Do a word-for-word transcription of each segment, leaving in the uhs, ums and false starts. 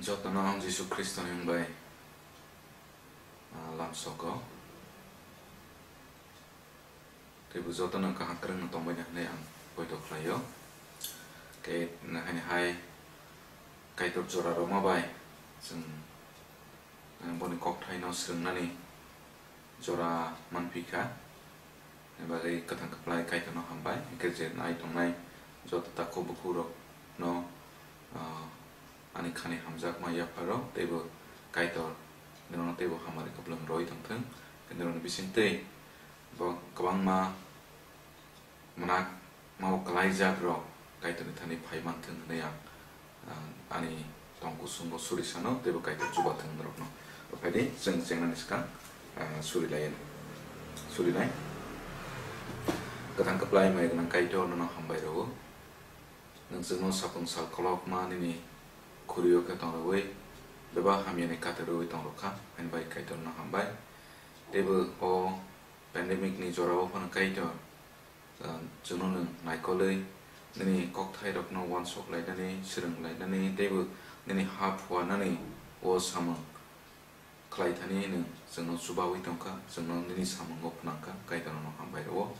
Jotono ang Jisu Khristoni wng bai, ah, lamsogo. Teibo jotono kaham kwrwngno tongbaina hwnwi ang poito khlaio. Khe haini hai Kaitor jora rwma bai chwng, eh, boni kokthaino swrwngnani jora manphi kha. Ni bagwi kwthang kwplai Kaitorno hambai, hwnkhe je nai tongnai joto takhuk bukhukrokno, ah, ani khani hamjakma yapharo, teibo Kaitor norokno teibo hamari kwplwng rwui tongthwng. Norokni bisingtwi bo kwbangma mwnak mao kwlaijak rok Kaitorni thani phai manthwng hwnwi ang, ah, ani tong kusungo suri sano teibo Kaitor chubathwng norokno. Phaidi chwng chengnani swkang, ah, suri lai, suri lai. Kwthang kwplai mai gwnang Kaitor, nono hambai rwo. Nwng chwngno sapung sal kolokma nini khuri-o khe tong rwui bebak hamyani kate rwui tong rwkha, haini bai Kaitorno hambai. Teibo o pandemic ni jorao phano Kaitor, ah, chwngno nwng naikolwi nini kokthairokno uansuk lainani, swrwng lainani, teibo nini ha phuarnani o samung khlai thani nwng chwngno chubaui tongkha, chwngno nini samungo phnangkha, Kaitorno hambai rwo.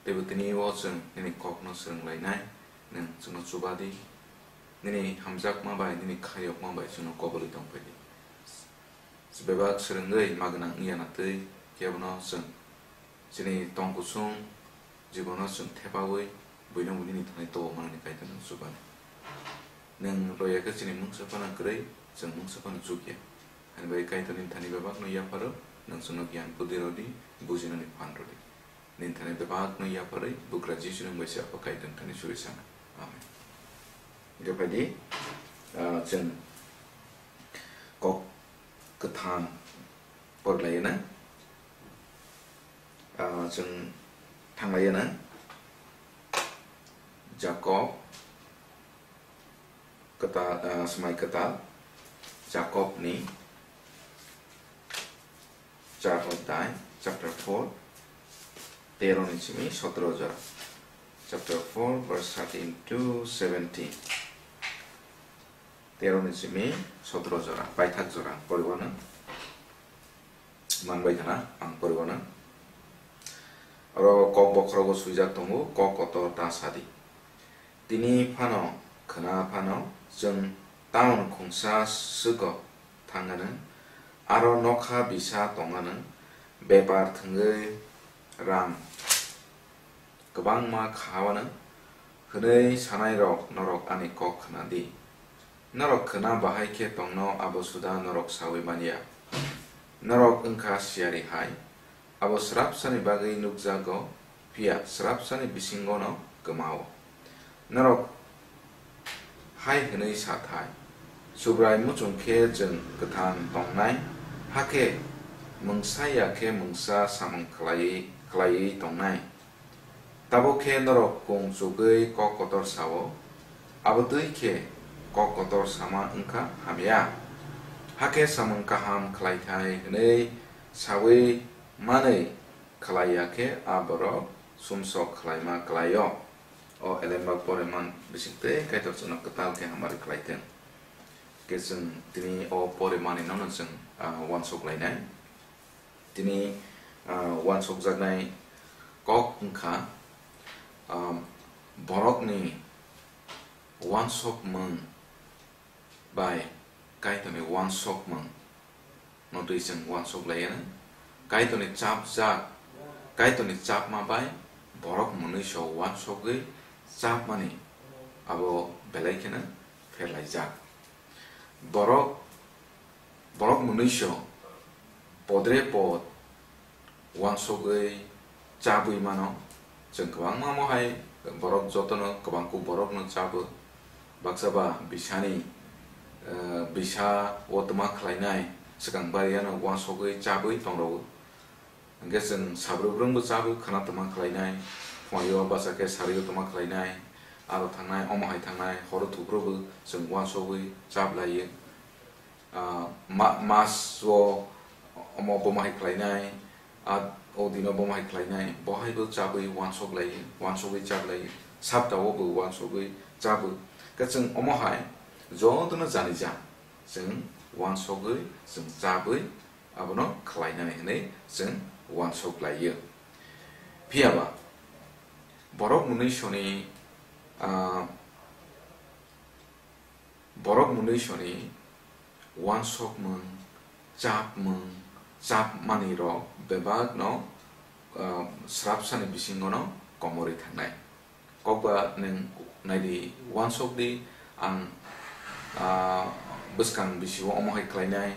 Teibo tini o chwng nini kokno swrwng lainai, nwng chwngno chuba di. Nini hamjakma bai, nini khayokma bai chwngno kobolwi tongphai di. Bebak swrwngwi ma gwnang wngya na twi kebono chwng chini tong kusung jibono chwng thepaui buino buini thani to manani Kaitor nwng chubani. Nwng roya khe chini mungsa phano kwrwi, chwng mungsa phano chukya. Hani bai Kaitor nini thani bebakno yapharo, nwng chwngno giyan budi rodi, bujinani phan rodi. Nini thani bebakno yapharwi bugra Jisu nwng bai se Apha Kaitor thani suri sana. Amen. Hwnkhe phaidi, ah, chwng kok kwthang porlaiya na, ah, chwng thanglaiya na, Jakob kwtal, ah, swmai kwtal, Jakobni char odhyay, chapter four, tero ni simi sotro jora. Chapter four, verse thirteen to seventeen. Tero ni simi sotro jora, paithak jora, poriwano. Manbai khana, ang poriwano. Oro kok bokhorogo swijak tongo, kok kotor ta sadi. Tini phano khwna phano chwng town khungsa swko thangano, aro nokha bisa tongano, bepar thwngwi rang kwbangma kha-o ano, hwnwi sanairok norok ani kok khna di. Norok khna bahai khe tongno abo suda norok saui man ya. Norok wng kha siyari hai. Abo srapsani bagwi nukjago, phiya srapsani bisingono kwma-o. Norok hai hwnwi sa thai, Subrai muchung khe chwng kwthang tongnai, hakhe mungsa ya khe mungsa samung khlaiwi, khlaiwi tongnai. Tabuk khe norok kung chugwi kok kotor sa-o, abo twi khe kok kotor sama wng kha hamya. Hakhe samung kaham khlai thai hwnwi saui manwi khlai ya khe a borok sumsok khlaima klai-o. O elemba poriman bisingtwi Kaitor chwngno kwtal khe hamari khlai thung. Khe chwng tini o porimani nono chwng, ah, uansuk lainai. Tini, ah, uansukjaknai kok wngkha, ah, borokni uansukmung bai Kaitorni uansukmung no twi chwng uansuk lai anw. Kaitorni chapjak, Kaitorni chapma bai borok mwnwi so uansugwi chapmani abo belai kheno pherlaijak. Borok, borok mwnwi so podre pod uansugwi chabwi mano. Chwng kwbangma omo hai borok jotono kwbang kuk borokno chabo. Baksa ba bisani, eh, bisa o twma khlainai swkang bari ano uansugwi chabwi tongrwo. Hwnkhe chwng sabrwk brwngbo chabo khwna twma khlainai, phuaio bacha khe sario twma khlainai, aro thangnai, omo hai thangnai, horo thuprobo chwng uansugwi chablaiyo. Ah, ma-, mas o omo bomo hai khlainai, a, o dino bomo hai khlainai, bo hai bo chabwi uansuk lai, uansugwi chap lai, sapta o bo uansugwi chabo. Khe chwng omo hai jotono jani ja, Chwng uansogwi, chwng chabwi abono khlainani hwnwi chwng uansok laio. Phiyaba borok mwnwisoni, ah, borok mwnwisoni uansokmung, chapmung, chapmanirok bebakno, ah, srapsani bisingono komorwi thangnai. Kokba nwng naidi, uansok di, ang, ah, bwskang bisio omo hai khlainai,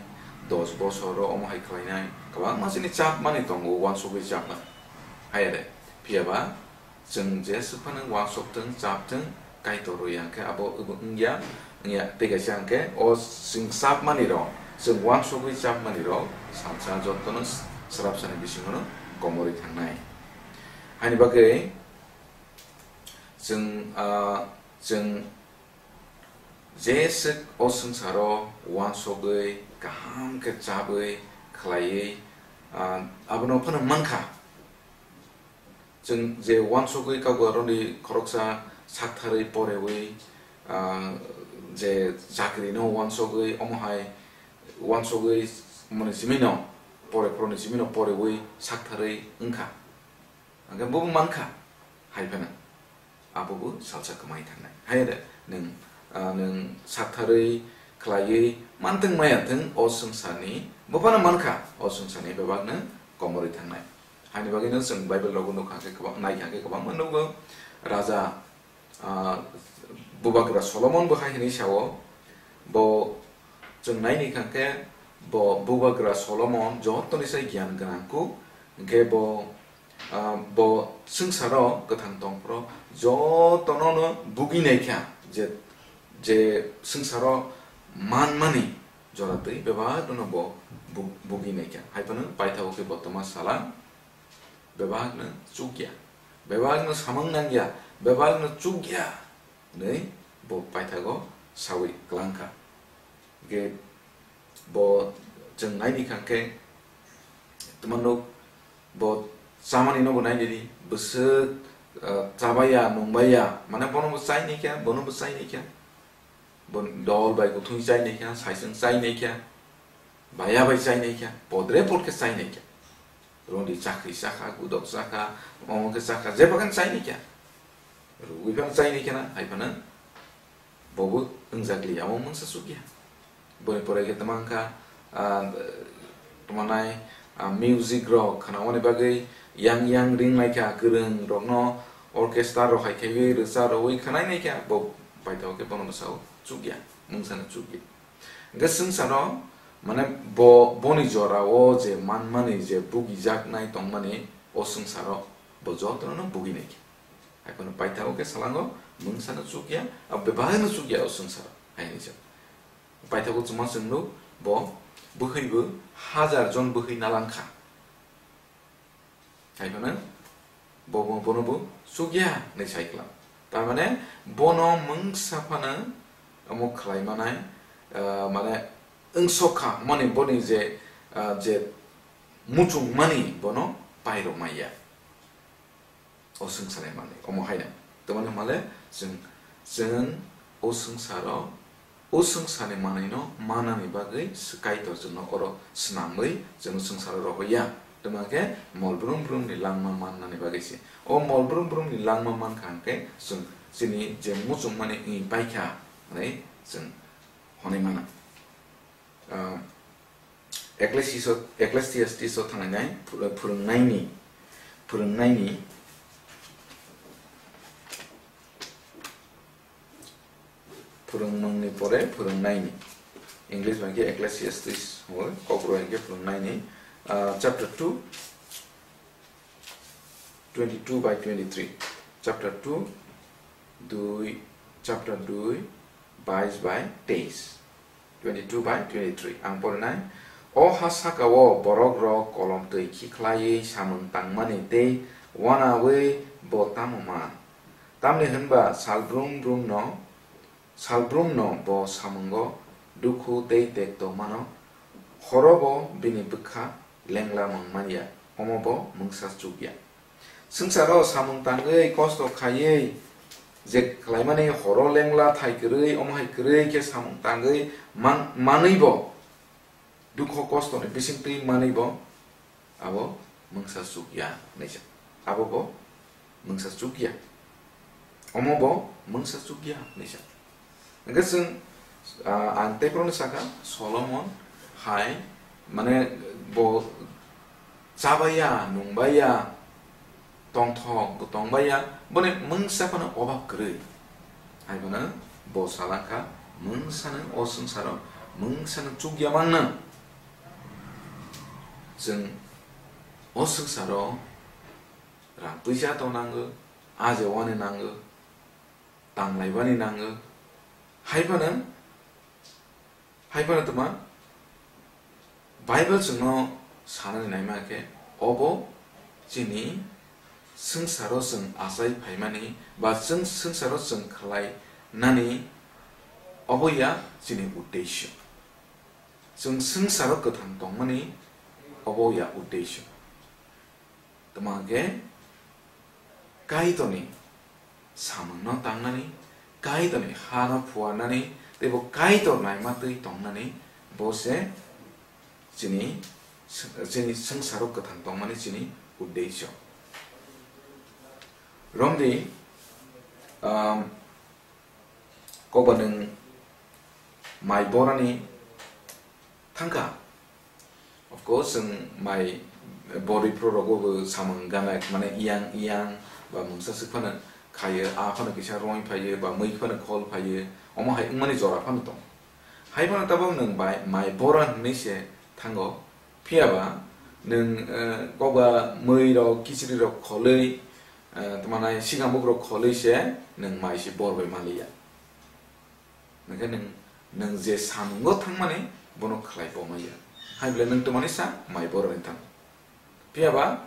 dos bosoro omo hai khlainai, kwbangma chini chapmani tongo, uansogwi chapmani. Hai de, phiyaba chwng jeswk phano uansok thung, chap thung, Kaitor rwi hwnkhe abo wngya, wngya, tei kaisa hwnkhe o chwng chapmani rok, chwng uansogwi chapmani rok salsa jotono srapsani bisingono komorwi thangnai. Haini bagwi chwng, ah, chwng jeswk o swngcharo uansogwi, kaham khe chabwi, khlaiwi, ah, abono phano mankha. Chwng je uansogwi kago aroni khoroksa saktharwi porewi, ah, je chakrino uansogwi, omo hai uansogwi moni simino pore, phoroni simino porewi saktharwi wngkha. Hwnkhe bobo mankha, hai phano abobo salsa kwmai thangnai. Hai de, nwng, ah, nwng saktharwi khlaiwi mantwng maya thung, o swngcharni, bo phano mankha, o swngcharni bebakno komorwi thangnai. Haini bagwino chwng Bible rogo nukha khe kwbang, naikha khe kwbangma nugo. Raja, ah, Bubagra Solomon bo hai hwnwi sao, bo chwng naini kha khe bo Bubagra Solomon jotoni sai giyan gwnang kuk, hwnkhe bo, ah, bo swngcharo kwthang tongphuru jotono no bugwi naikha, je, je swngcharo manmani jora twi bebak no bo bu-, bugwi naikha. Hai phano paithago khe bo tongma sala bebak no chukya, bebak no samung nangya, bebak no chukya hwnwi bo paithago sawi kwlangkha. Hwnkhe bo chwng naini kha khe twmano bo chamani no bo nainani bwswk, ah, chabaiya, nungbaiya, mane bono bo chainaikha, bono bo chainaikha. Bo dol bai kuthung chainaikha, saichung chainaikha, baya bai chainaikha, podre pod khe chainaikha. Roni chakri chakha, gudok chakha, omo khe chakha, jeba khe chainaikha. Rugwi phano chainaikha na, hai phano bobo wngjakli, amo mungsa chukya. Boni pore khe twmang kha, ah, twmanai, ah, music rok khwnamani bagwi yang yang ring lai kha, kwrwng rokno orchestra rok hai khaiwi rwcha rwui khwnai nai kha, bo paithago khe bono bwsao chukya, mungsa no chukya. Hwnkhe swngcharo, mane bo, boni jorao je manmani, je bugijaknai tongmani, o swngcharo bo jotono no bugwi nai kha. Hai phano paithago khe salango mungsa no chukya, abo bebak no chukya o swngcharo, hai hwnwi sa. Paithago chwma chwng nuk, bo bwkhwi bo hajar jon bwkhwi nalang kha. Hai phano bo, bo, bono bo chukya hwnwi sai klang. Tar mane bono mungsa phano omo khlai manai, ah, mane wngsok kha, mani boni je, ah, je muchung mani bono pairok maya. O swngcharni manwi omo haino. Tamoni hwnmale chwng, chwng o swngcharo, o swngcharni manwino manani bagwi Kaitor chwngno oro snamwi chwngno swngcharo rohorya. Tamo khe mol brum brumni langma mannani bagwi se. O mol brum brumni langma mankha hwnkhe chwng chini je muchungmani wngwi paikha hwnwi chwng hwnwi mano. Ah, Ecclesiastes-o, Ecclesiastes-o thangnainai, phwrwngnaini, phwrwngnaini, phwrwngmungni pore phwrwngnaini. English bai khe Ecclesiastes hwnwi, Kokborok bai khe phwrwngnaini, ah, chapter two, twenty-two by twenty-three, chapter two, dui, chapter dui, bais bai teis, twenty-two by twenty-three. Ang porinai, o ha saka-o borok rok kolom twi khikhlaiwi samung tangmani tei wanawi bo tamo man? Tamni hwnba sal brum brum no Salbrumno bo samungo dukhu tei tekto mano, horo bo bini bwkha lengla mung manya, omo bo mungsa chukya. Swngcharo samung tangwi kosto khaiwi je khlaimani horo lengla thai kwrwi, omo hai kwrwi khe samung tangwi man-, manwi bo, dukho kostoni bisingtwi manwi bo, abo mungsa chukya hwnwi sa. Abo bo mungsa chukya. Omo bo mungsa chukya hwnwi sa. Hwnkhe chwng, ah, ang tei borokno sakha, Solomon hai, mane, bo chabaiya, nungbaiya, tongthok bo tongbaiya, boni mungsa phano obab kwrwi. Hai phano bo salangkha, mungsa nwng o swngcharo, mungsa nwng chukya mangno. Chwng o swngcharo rang puisa tong nango, aje wani nango, tanglaibani nango. Hai phano, hai phano tma, Bible chwngno sanani naima khe, obo chini swngcharo chwng achai phaimani, ba chwng swngcharo chwng khlai nani, obo ya chini uddesho. Chwng swngcharo kwthang tongmani, obo ya uddesho. Tma hwnkhe Kaitorni samungno tangnani, Kaitorni hano phuarnani, tei bo Kaitor naima twi tongnani, bo se chini, chini swngcharo kwthang tongmani chini uddesho. Romdi, um, kokba nwng mai borani thangkha. Of course, chwng mai borwi phuru rogo bo samung gana mane iyang iyang ba mungsa swk phano khaio, a phano kisa roi phaio, ba mui phano khol phaio, omo hai wngmani jora phano tongo. Hai phano tabok nwng bai mai bora hwnwi se thango, phiya ba nwng, eh, kokba mui rok, kichiri rok kholwi, eh, tma nai sikang bukrok kholwi se nwng mai se bor bai maliya. Hwnkhe nwng, nwng je samungo thangmani bono khlai bomaya. Hai bwle nwng twmani sa mai boroni thang. Phiya ba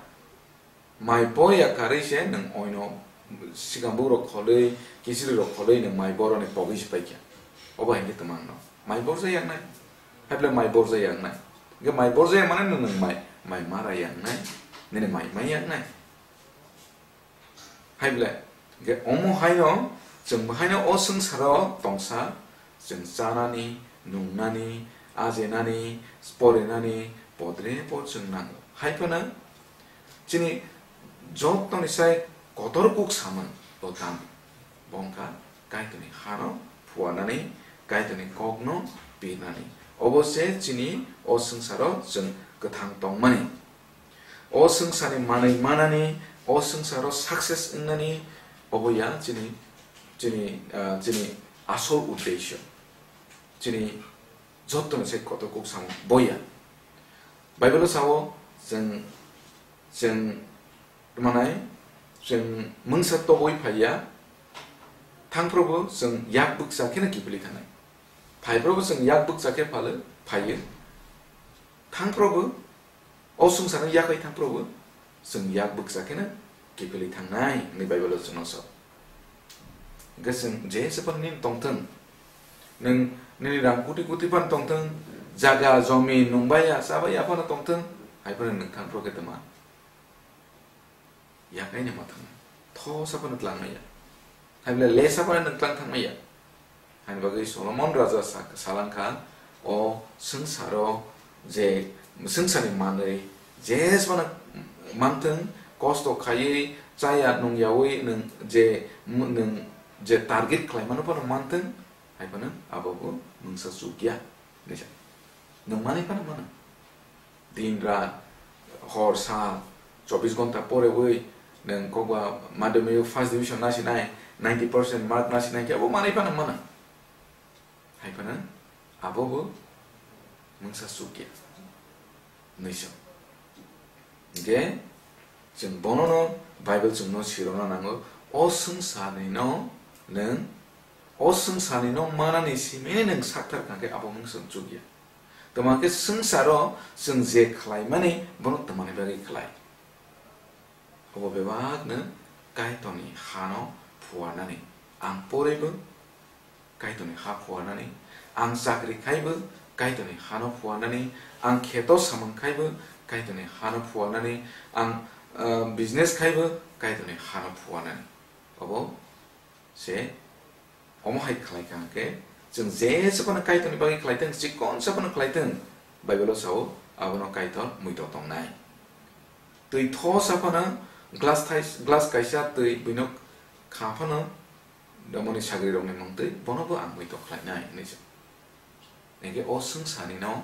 mai boya karwi se nwng oino sikang bukrok kholwi, kichiri rok kholwi nwng mai boroni pogwi se paikha. Obo hinkhe twmang no. Mai borja yaknai. Hai bwle mai borja yaknai. Hwnkhe mai borja yakmani nwng, nwng mai, mai mara yaknai. Nini mai mai yaknai. Hai bwle, hwnkhe omo haino chwng bo haino o swngcharo tongsa, chwng chanani, nungnani, ajenani, porinani, podre pod chwng nango. Hai phano chini jottoni sai kotor kuk samung bo tamo. Bo wngkha Kaitorni hano phuarnani, Kaitorni kokno pirnani. Obo se chini o swngcharo chwng kwthang tongmani. O swngcharni manwi manani, o swngcharo success wngnani, obo ya chini, chini, ah, chini asol uddesho. Chini jottoni sai kotor kuk samung boya. Bible-o sao, chwng, chwng tmanai, chwng mungsa tobwi phaiya, thangphrobo chwng yak bwkcha kheno kiphilwi thangnai. Phaiphrobo chwng yak bwkcha khe phalo, phaiyo. Thangphrobo, o swngcharno yakhai thangphrobo, chwng yak bwkcha kheno kiphilwi thangnai hwnwi Bible-o chwngno sao. Hwnkhe chwng je se phano nini tongthwng, nwng nini rang koti koti phano tongthwng, jaga, jomi, nungbaiya, chabaiya phano tongthwng, hai phano nwng thangphro khe tma? Yakaino ma thangna. Thosa phano twlang maya. Hai bwle lesa phano nwng twlang thang maya. Hani bagwi Solomon raja sa-, salangkha, o swngcharo je swngcharni manwi jesmano manthwng, kosto khaiwi, chaya nungyawi nwng je, nwng je target khlaimano phano manthwng, hai phano abo bo mungsa chukya. Nisa. Nwng manwi phano mano. Din rat, hor sal, chobbish ghonta porewi nwng kokba madhyamik first division nasinai, ninety percent mark nasinai khe abo manwi phano mano. Hai phano abo bo mungsa chukya. Nisa. Hwnkhe chwng bonono Bible chwngno sirokna nango, o swngcharni no nwng, o swngcharni no manani simi nwng sakthar kha khe abo mungsa chukya. Tma khe swngcharo chwng je khlaimani bono tmani bagwi khlai. Obo bebakno Kaitorni hano phuarnani. Ang poraibo Kaitorni ha phuarnani, ang chakri khaibo Kaitorni hano phuarnani, ang kheto samung khaibo Kaitorni hano phuarnani, ang, ah, business khaibo Kaitorni hano phuarnani. Obo Se omo hai khlai kha hwnkhe, chwng jesa phano Kaitorni bagwi khlai thung, chikon sa phano khlai thung, Bible-o sao, abono Kaitor muitok tongnai. Twi tho sa phano glass thai, glass kaisa twi buino kha phano, domoni sagrirokni mung twi, bono bo ang muitok khlainai, hwnwi sa. Hingke o swngcharni no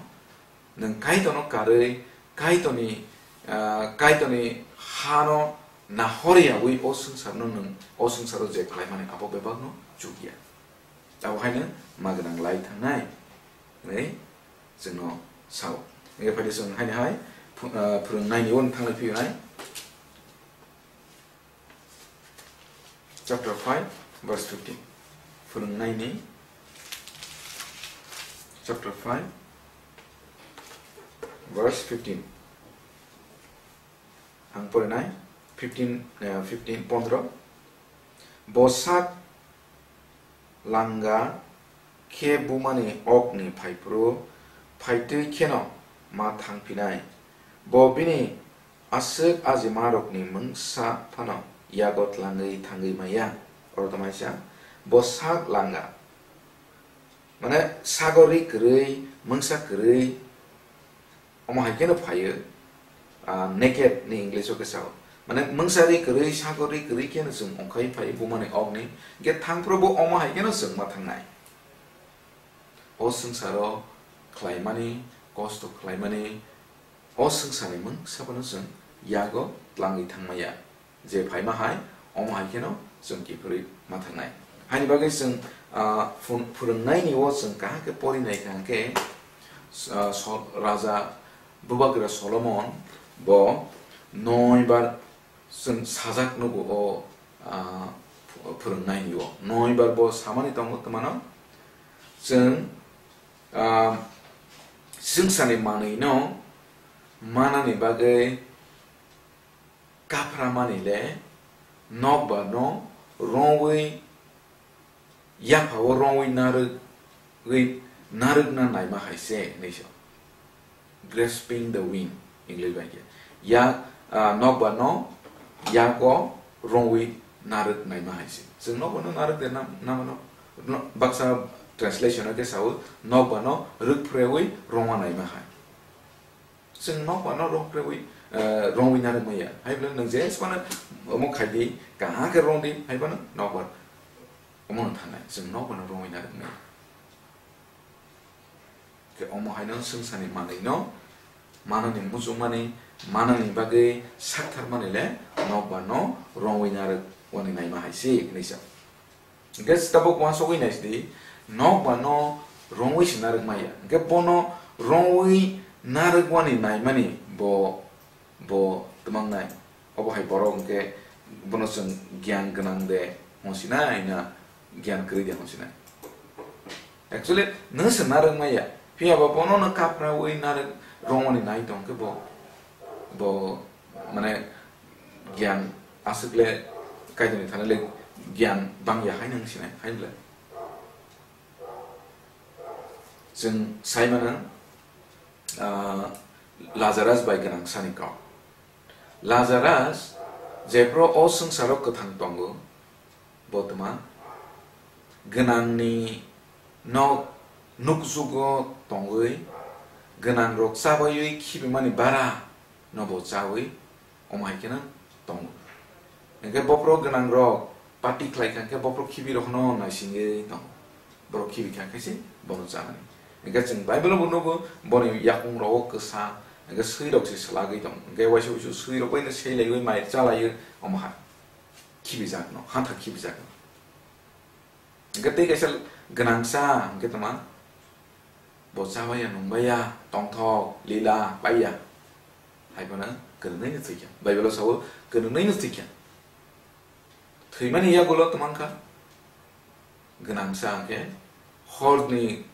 nwng Kaitorno karwi, Kaitorni, ah, Kaitorni hano nahoryawi o swngcharno nwng, o swngcharo je khlaimani abo bebakno chukya. Abo haino ma gwnang lai thangnai hwnwi chwngno sao. Hingke phaidi chwng haino hai phu-, ah, phwrwngnaini uan thanglai phiyonai. Chapter five, verse fifteen. Phwrwngnaini chapter five, verse fifteen. Ang porinai fifteen, eh, fifteen, pondro. Bo sak langa khe bumani okni phaiphuru phaitwi kheno ma thangphinai. Bo bini aswk ajimarokni mungsa phano yago tlangwi thangwi maya. Oro tongmani sa, bo sak langa. Mane sago ri kwrwi, mungsa kwrwi, omo hai kheno phaio, ah, naked ni English o khe sao. Mane mungsa ri kwrwi, sago ri kwrwi kheno chwng ongkhai phaio bumani okni. Hingke thangphuru bo omo hai kheno chwng ma thangnai. O swngcharo khlaimani, kosto khlaimani, o swngcharni mungsa phano chwng yago tlangwi thangmaya. Je phaima hai, omo hai kheno chwng kiphilwi ma thangnai. Haini bagwi chwng, ah, phun-, phwrwngnaini o chwng kaham khe pori nai kha hwnkhe, ah, Sol-, Raja Bubagra Solomon bo noi bar chwng sajak nugo o, ah, ph-, phwrwngnaini o. Noi bar bo samani tongo twmano chwng, ah, swngcharni manwino manani bagwi kaphra mani le nokbar no rongwi, yapha o rongwi narwgwi, narwgna naima hai se hwnwi sa. Grasping the wind, English bai khe. Ya, ah, nokbar no yago rongwi narwg naima hai se. Chwng nokbar no narwg de nam-, namano, no, baksa translation o khe sao, nokbar no rwk phrewi rongma naima hai. Chwng nokbar no rwk phrewi, eh, rongwi narwg maya. Hai bwle nwng je phano omo khai di, kaham khe rong di, hai phano nokbar omo no thangnai. Chwng nokbar no rongwi narwg maya. Khe omo haino swngcharni manwino, manani muchungmani, manani bagwi saktharmani le nokbar no rongwi narwk wani naima hai se hwnwi sa. Hingke tabuk uansugwi naisidi, nokbar no rongwi se narwk maya. Hingke bono rongwi narwk wani naimani bo, bo twmangnai. Obo hai borok hingke bono chwng giyan gwnang de hwnsinai na giyan kwrwi de hwnsinai. Actually, nwng se narwk maya. Phiya ba bono no kaphrawi narwk rongwani nai tong khe bo, bo mane giyan aswk le Kaitorni thani le giyan bangya hai nwng sinai hai bwle. Chwng sai mano, ah, Lazarus bai gwnang sani kok. Lazarus jephru o swngcharo kwthang tongo, bo twma gwnangni nok nukjugo tongwi, gwnangrok chabaiwi khibimani bara no bo chawi, omo hai kheno tongo. Hingke bophuru gwnangrok party khlai kha, hingke bophuru khibirokno naisingwi tongo. Borok khibi kha khe se bono chanani. Hingke chwng Bible-o bo nugo, boni yakung rogo kwsa, hingke swirok se swlagwi tongo. Hingke waisa waisa swirok bai no seilaiwi mai chalaiwi omo hai khibijakno, hantha khibijakno. Hingke tei kaisa gwnangsa hingke tongma, bo chabaiya, nungbaiya, tongthok, lila, paiya. Hai phano kwrwngnaino thwikha. Bible-o sao, kwrwngnaino thwikha. Thwimani yagulo twmangkha. Gwnangsa hwnkhe horni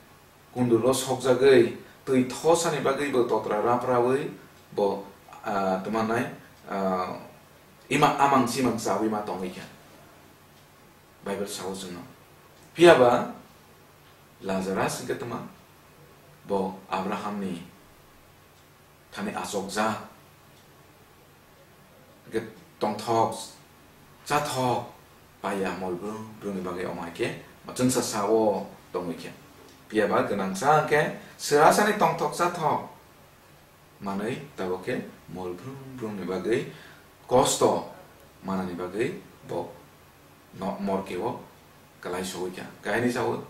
kundulo sokjagwi twi thosani bagwi bo totra raprawi bo, ah, twmannai, ah, ima amang simang chawi ma tongwi kha. Bible sao chwngno. Phiya ba Lazarus hwnkhe twma bo Abrahamni thani achokjak, hwnkhe tongthok, chathok, paiya mol brum brumni bagwi omo hai khe chwngsa sao tongwi khe. Phiya ba gwnangsa hwnkhe swrasani tongthok chathok manwi tabuk khe mol brum brumni bagwi kosto manani bagwi bo no morkeo kwlai sogwi kha. Kaini sao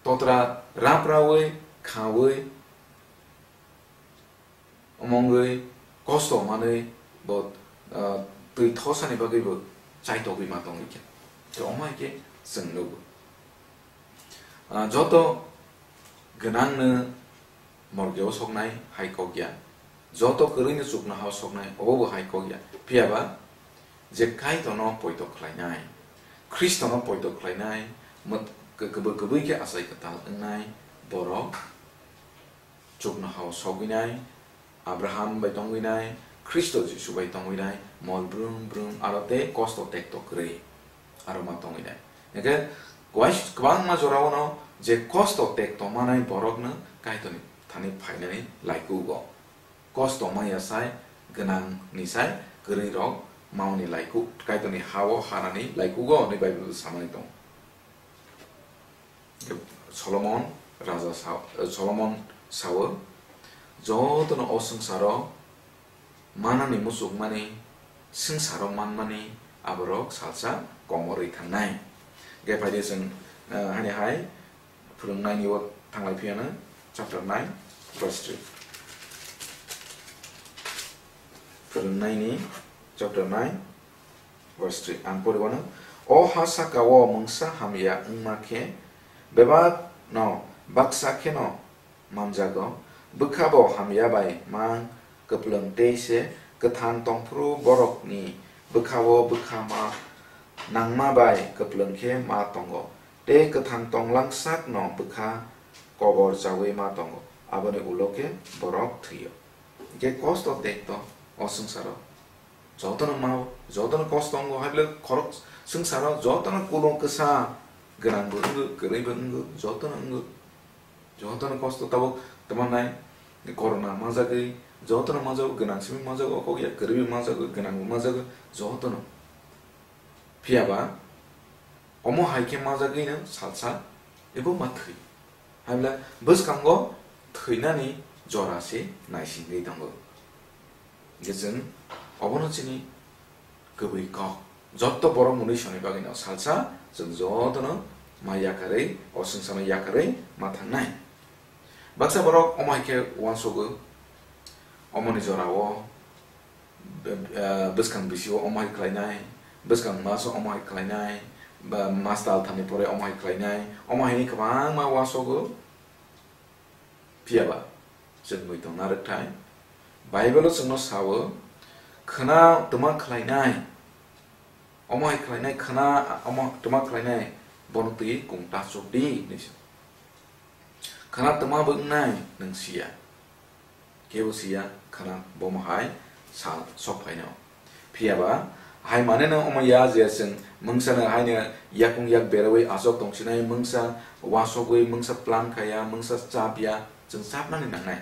totra raprawi khawi omongwi kosto manwi bo, ah, twi thosani bagwi bo chaitogwi ma tongwi kha. Tei omo hai khe chwng nugo. Ah, joto gwnangno morgeo soknai hai kok ya, joto kwrwino chuknohao soknai obo bo hai kok ya. Phiya ba je Kaitorno poito khlainai, Khristono poito khlainai, mwt-, kwbwi kwbwi khe achai kwtal wngnai borok chuknohao sogwinai, Abraham bai tongwinai, Khristo Jisu bai tongwinai, mol brum brum aro tei kosto tekto kwrwi aro ma tongwinai. Hwnkhe kwbais-, kwbangma jorao no je kosto tekto manai borokno Kaitorni thani phainani laikugo. Kosto manya sai gwnangni sai kwrwi rok mauni laiku, Kaitorni hao hanani laikugo hwnwi Bible samani tongo. Solomon raja sa-, Solomon sao, jotono o swngcharo manani muchukmani, swngcharo manmani aborok salsa komorwi thangnai. Hwnkhe phaidi chwng, eh, hani hai phwrwngnaini o thanglai phiyano chapter nine verse three. Phwrwngnaini chapter nine verse three. Ang poriwano, o ha saka o mungsa hamya wngma khe bebak no baksa kheno manjago, bwkha bo hamya bai mang kwplwng tei se kwthang tongphuru borokni bwkha o bwkha ma nangma bai kwplwng khe ma tongo, tei kwthang tonglang sak no bwkha kobor chawi ma tongo, aboni ulo khe borok thwio. Hwnkhe kosto tekto o swngcharo. Jotono mao, jotono kosto wngo, hai bwle khorok swngcharo jotono kulung kwsa, gwnang bo wngo, kwrwi bo wngo, jotono wngo. Jotono kosto tabuk tamo nai, corona manjagwi, jotono manjago, gwnang simi manjago, o kok ya kwrwi bo manjago, gwnang bo manjago, jotono. Phiya ba, omo hai khe manjagwino salsa ebo ma thwi. Hai bwle bwskango thwinani jora se naisingwi tongo. Hwnkhe chwng obono chini kwbwi kok. Jotto borok mwnwi soni bagwino salsa chwng jotono ma yakarwi, o swngcharno yakarwi ma thangnai. Baksa borok omo hai khe uansugo, omoni jorao, eh, bwskang bisio omo hai khlainai, bwskang maso omo hai khlainai, ba mas tal thani pore omo hai khlainai, omo hai kwbangma uansugo. Phiya ba, chwng muitung narwkthai, Bible-o chwngno sao, khwna twma khlainai, omo hai khlainai, khwna omo twma khlainai, bono twi kung ta chuk di, hinwi sa. Khwna twma bo wngnai, nwng siya. Kebo siya, khwna bomo hai sal sok phaino. Phiya ba, hai maneno omo ya je chwng mungsano haino yakung yak berawi achok tongsinai, mungsa uansugwi, mungsa plan khaya, mungsa chap ya, chwng chapnani nangnai.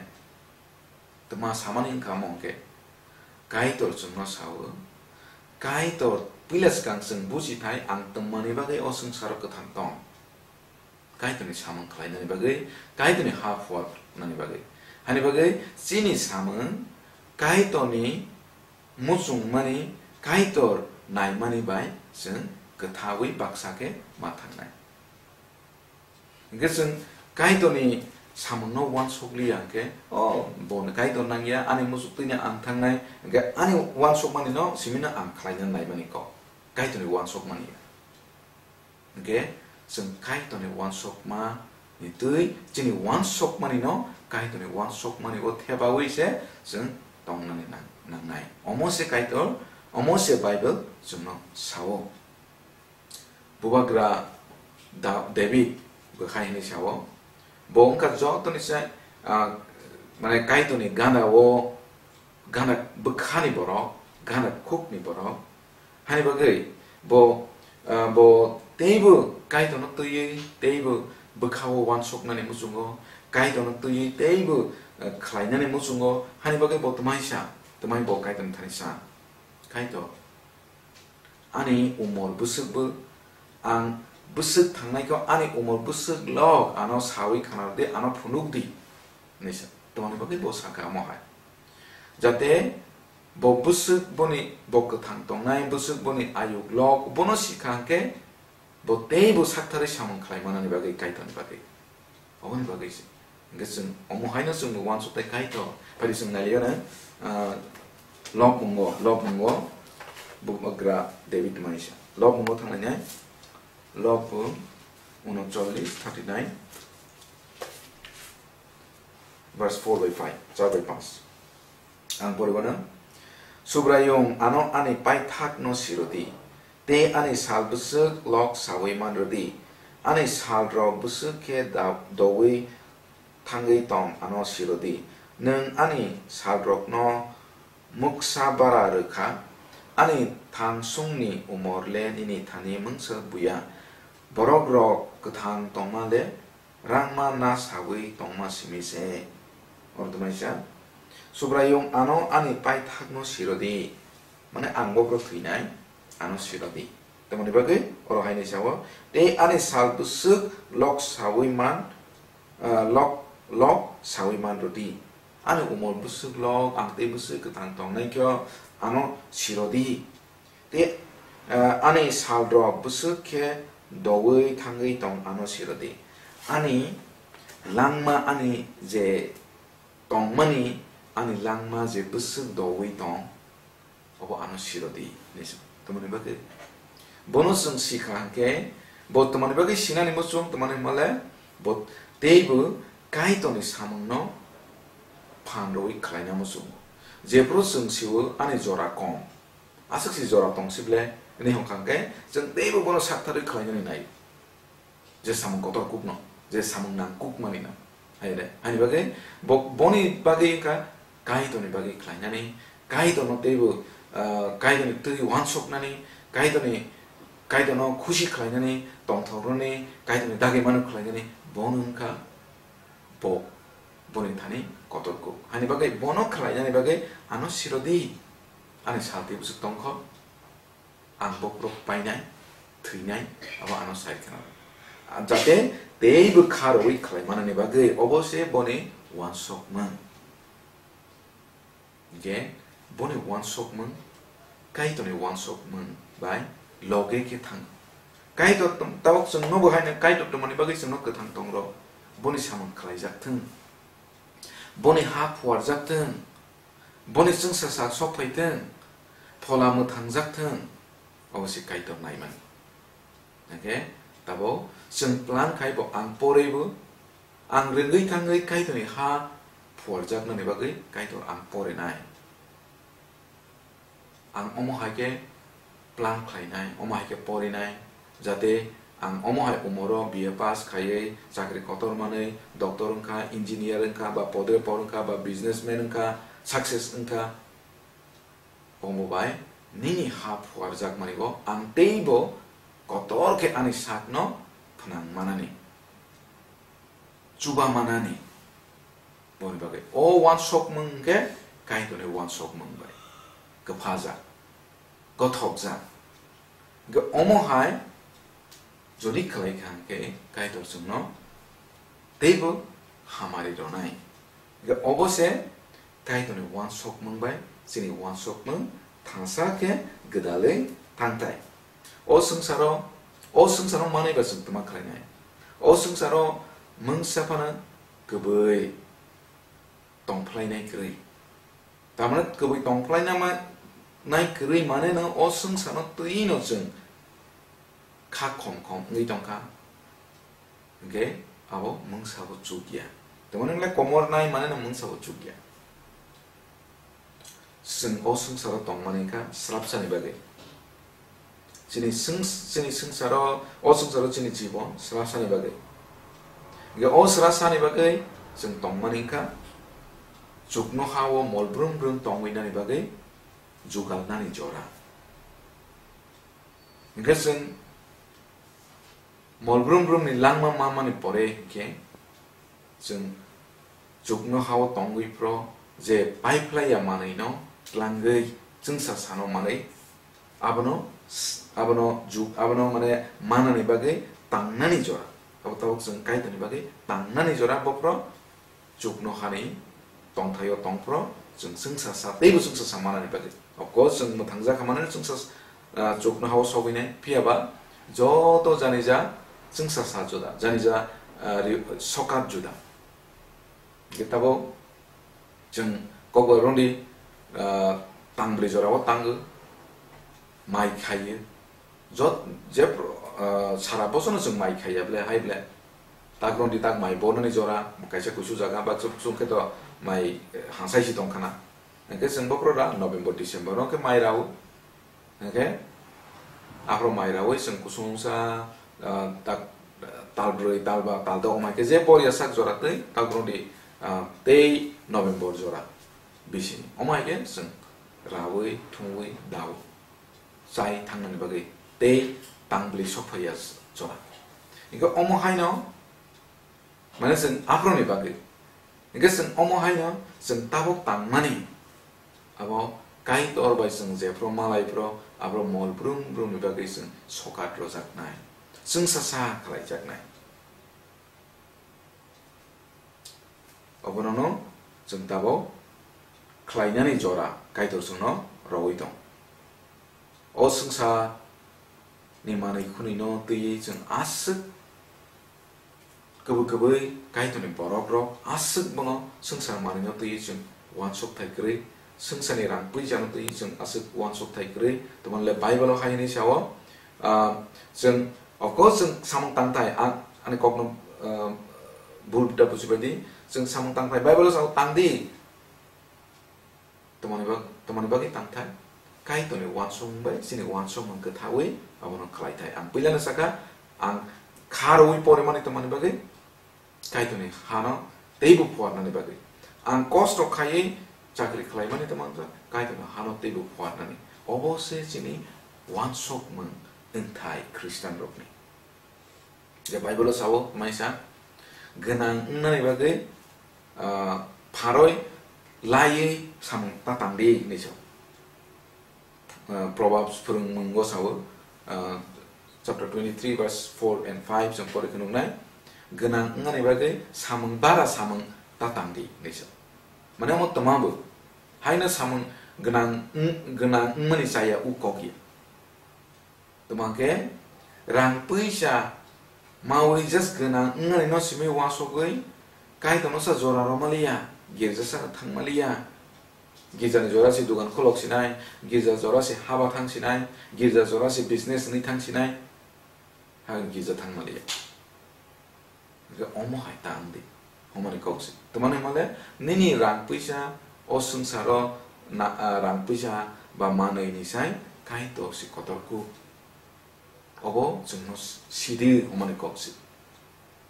Twma samani wngkha omo hwnkhe, Kaitor chwngno sao, Kaitor puila swkang chwng buji thai ang twmani bagwi o swngcharo kwthang tong. Kaitorni samung khlainani bagwi, Kaitorni ha phuarnani bagwi. Hani bagwi chini samung Kaitorni muchungmani, Kaitor naimani bai chwng kwthaui baksa khe ma thangnai. Hwnkhe chwng Kaitorni samungno uansukliya hwnkhe, "O, bono Kaitor nangya, ani muchuk twino ang thangnai, hwnkhe ani uansukmanino simino ang khlaina naimani kok." Kaitorni uansukmani. Hwnkhe chwng Kaitorni uansukma ni twi chini uansukmani no Kaitorni uansukmani o thebawi se chwng tongnani nang-, nangnai. Omo se Kaitor, omo se Bible chwngno sao. Bubagra Da-, David bwkhai hinwi sao. Bo wngkha jotoni se, ah, mane Kaitorni gana o gana bwkhani borok, gana khukni borok. Hani bagwi bo, ah, bo teibo Kaitorno twiwi, teibo bwkhao uansuknani muchungo, Kaitorno twiwi teibo, ah, khlainani muchungo, hani bagwi bo twmai sa, twmai bo Kaitorni thani sa, "Kaitor, Ani umor bwswkbo, ang bwswk thangnaikhe ani umor bwswk lok ano sawi khanardi, ano phunukdi, hinwi sa. Tamoni bagwi bo sakha omo hai. Jate bo bwswk boni, bo kwthang tongnai bwswk boni ayuk lok bono sikha hwnkhe bo teibo saktharwi samung khlai manani bagwi Kaitorni bagwi. Oboni bagwi se. Hwnkhe chwng omo haino chwngbo uansuk tai Kaitor. Phari chwng nailio na, ah, Lok mungo, Lok mungo, bubagra David maisa. Lok mungo thanglainai, Lok bo uno chollis, thirty nine, verse four by five, char bai panch. Ang poribano, Subraiyung ano ani paithakno sirodi, tei ani sal bwswk lok sawi manrwdi, ani salrok bwswk khe da-, doui thangwi tong ano sirodi. Nwng ani salrokno muksa bara rwkha, ani thangsungni umor le nini thani mungsa buya. Borokrok kwthang tongma le rangma na sawi tongma simi se. Oro tongnaisa, Subraiyung ano ani paithakno sirodi, mane ang bokhorok thwinai ano sirodi. Tamoni bagwi oro haini sao, tei ani sal bwswk lok sawi man, ah, lok, lok sawi man rwdi. Ani umor bwswk lok, ang tei bwswk kwthang tongnaikhe ano sirodi. Tei, ah, ani salrok bwswk khe doui thangwi tong ano sirodi. Ani langma, ani je tongmani, ani langma je bwswk doui tong, obo ano sirodi, hinwi sa. Tamoni bagwi bono chwng sikha hwnkhe, bo tamoni bagwi sinani muchung, tamoni hwnmale bo teibo Kaitorni samungno phan rwui khlaina muchungo. Jephru chwng sio ani jora kom, aswk si jora tong sible, hinwi hwnkha hwnkhe chwng teibo bono saktharwi khlainani nai. Je samung kotor kukno, je samung nang kukmani no. Hai de, ani bagwi bo, boni bagwi wngkha Kaitorni bagwi khlainani, Kaitorno teibo, ah, Kaitorni twi uansuknani, Kaitorni, Kaitorno khusi khlainani, tongthoknani, Kaitorni dagwi mano khlainani, bono wngkha bo, boni thani kotor kuk. Hani bagwi bono khlainani bagwi ano sirodi, ani salti bwswk tongkho. Ang bokhorok painai, thwinai, abo ano sai khna. Jate teibo kha rwui khlai manani bagwi obo se boni uansukmung. Je boni uansukmung, Kaitorni uansukmung bai loge khe thang. Kaitor tong-, tabok chwngno bo haino Kaitor tongmani bagwi chwngno kwthang tong rw. Boni samung khlaijak thung. Boni ha phuarjak thung. Boni chwngsa sak sok phai thung, phola mwthangjak thung, obo se Kaitor naimani. Hwnkhe tabok chwng plan khai bo ang porwi bo, ang rwngwi thangwi Kaitorni ha phuarjaknani bagwi Kaitor ang porinai. Ang omo hai khe plan khlainai, omo hai khe porinai, jate ang omo hai umoro B A pass khaiwi chakri kotor manwi doctor wngkha, engineer wngkha, ba podre por wngkha, ba businessman wngkha, success wngkha. Omo bai nini ha phuarjak manibo ang teibo kotor khe ani sakno phnang manani, chuba manani. Boni bagwi o uansukmung hwnkhe Kaitorni uansukmung bai kwphajak, gothokjak. Hwnkhe omo hai jodi khlai kha hwnkhe Kaitor chwngno teibo hamari rwnai. Hwnkhe obo se Kaitorni uansukmung bai chini uansukmung thangsa khe gwdalwi thangthai. O swngcharo, o swngcharo manwi ba chwng twma khlainai. O swngcharo mungsa phano kwbwi tongphlainai kwrwi. Tamani kwbwi tongphlaina ma-, nai kwrwi mane no o swngcharo twi no chwng kha khom khom wngwi tongkha. Hwnkhe abo mungsa bo chukya. Tamani wngkha komor nai mane no mungsa bo chukya. Chwng o swngcharo tongmani wngkha srapsani bagwi. Chini swng-, chini swngcharo, o swngcharo chini jibon srapsani bagwi. Hwnkhe o srapsani bagwi chwng tongmani wngkha chukno ha-o mol brum brum tongwi nani bagwi jugal nani jora. Hwnkhe chwng mol brum brum ni langma ma mani pore hwnkhe chwng chukno ha-o tongwi phro je paiphlaiya manwi no tlangwi chwngsa sano manwi abono abono juk, abono mane manani bagwi tangnani jora. Abo tabuk chwng Kaitorni bagwi tangnani jora, bophro chukno hani tongthaio tongphro chwng chwngsa sa, teibo chwngsa sa manani bagwi. Of course, chwng mwthangjak kha manani chwngsa, ah, chukno hao sogwinai, phiya ba joto janija chwngsa sa juda, janija, ah, ri-, sokat juda. Hingke tabuk chwng kokborok rwngdi, ah, tangbrwi jorao tango, mai khaio. Jot-, je, ah, sara bosorno chwng mai khaiya ble, hai ble. Tak rwngdi tak mai bonani jora, kaisa kusu jaga, ba chwng, chwng khe to mai, eh, hangsai si tongkhana. Hingke chwng bokhro da November, December, hingke mai rao. Hingke aphro mai rawi chwng kusungsa, ah, tak, talbrwi, talba, taldok, omo hai khe je bor yasak jora twi, tak rwngdi, ah, tei November jora bisini. Omo hai khe chwng rawi, thungwi, dawi, chai thangnani bagwi tei tangbwlwi sok phaiya jora. Hingke omo haino, mane chwng aphro ni bagwi. Hingke chwng omo haino chwng tabuk tangmani, abo Kaitor bai chwng jephru malai phru, abo mol brum brum ni bagwi chwng sokat rojaknai, chwngsa sa khlaijaknai. Obonono chwng tabuk khlainani jora Kaitor chwngno rowi tong. O swngsa ni manwi khwnwi no twiwi chwng aswk kwbwi kwbwi Kaitorni borok rok aswk bono swngsa manwi no twiwi chwng uansuk thai kwrwi, swngsa ni rang pui jano twiwi chwng aswk uansuk thai kwrwi. Tamo le Bible o hai hwnwi sao, ah, chwng, of course, chwng samung tang thai, ang ani kok no, ah, bul da buji bai di, chwng samung tang thai, Bible o sao tang di. Tomoni bag-, tomoni bagwi tangthai, Kaitorni uansukmung bai chini uansukmung kwthaui abono khlaithai. Ang puilano sakha, ang kha rwui porimani tomoni bagwi Kaitorni hano teibo phuarnani bagwi. Ang kosto khaiwi chakri khlaimani tomoni bagwi Kaitorni hano teibo phuarnani. Obo se chini uansukmung wngthai Khristianrokni. Je Bible o sao, maisa gwnang wngnani bagwi, ah, pharoi laiwi samung ta tang di hinwi sao. Ah, Proverbs phwrwngmungo sao, ah, chapter twenty-three verse four and five chwng pori khe nuknai, gwnang wngnani bagwi samung bara samung ta tang di hinwi sao. Mane omo twma bo, haino samung gwnang wng-, gwnang wngmani chaya u kok ya. Tamo khe rang puisa maui just gwnang wngnani no simi uansugwi Kaitorno sa jora rw maliya, girja sa thang maliya. Girjani jora se dogan kholok sinai, girja jora se haba thang sinai, girja jora se business wngwi thang sinai. Ha girja thang maliya. Hingke omo hai ta wng di, hwnmani kok se. Tamani hwnmale, nini rang puisa o swngcharo na, ah, rang puisa ba manwi ni sai Kaitor se kotor kuk. Obo chwngno sidi hwnmani kok se.